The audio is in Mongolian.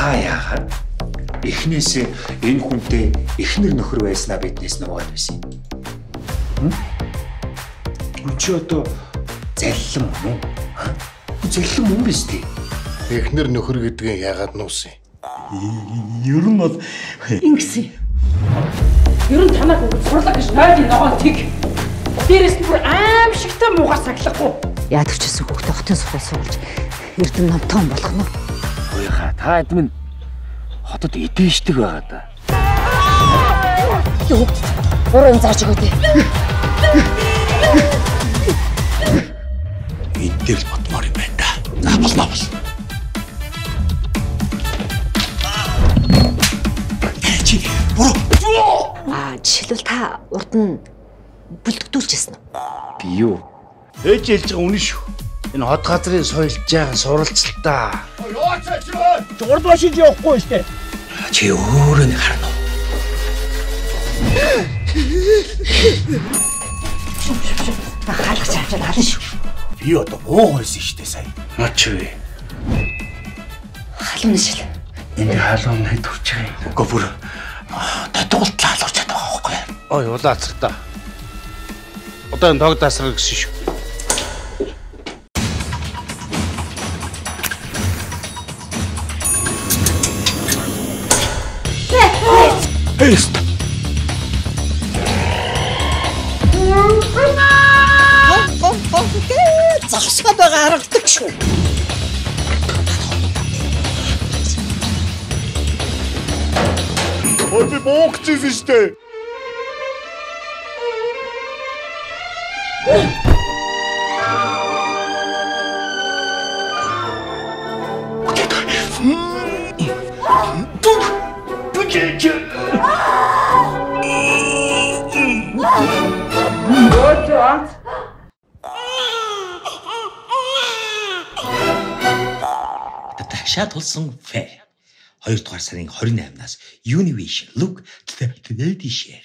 Та яагаад эхнээсээ энэ хүнтэй эхнэр нөхөр байснаа биднээс нуугаад байсан юм? Чи одоо заллан мөн үү? Заллан мөн биз дээ. Эхнэр нөхөр гэдгийг яагаад нуусан юм? Ер нь бол ингэсэн. Ер нь танаар бүгд сурлаа гэж нойлын ногоон тэг. Дээрээс нь бүр аимшигтай муугар саглахгүй. Яадаг ч гэсэн хүүхдээ хотын сургууль суулж эрдэм номтон болох нь. Хөөе та админ хотод идээшдэг байгаа да. Хүүхд буруу юм зааж өгөө дээ. Энэ дээр л ботмоор юм байна да. За болно бол. Чи буруу. Аа жишээлбэл та урд нь бүлдэгдүүлчихсэн үү? Би юу? Ээж хэлж байгаа үнэн шүү. Энэ хот газрын соёлж байгаа суралцалтаа. Урд машин явахгүй шүү дээ. Чи өөрөө нэг харна уу? Та хаалгач авчаад хална шүү. Би одоо муу байсан шүү дээ сая. Наач вэ? Халуун шил. Энд халуун хэд хүрч байгаа юм? Үгүй бүр татгалтлаа халуурчаад байгаа байхгүй юу? Ой улаацраа. Одоо энэ тог дасрал гэсэн шүү. Эст. Зогсоод байгаа харагдаг шүү. Ой би буугчсэн шүү дээ. Татагшаа тулсан фэ. 2 дугаар сарын 28-наас Univision Look Tradition.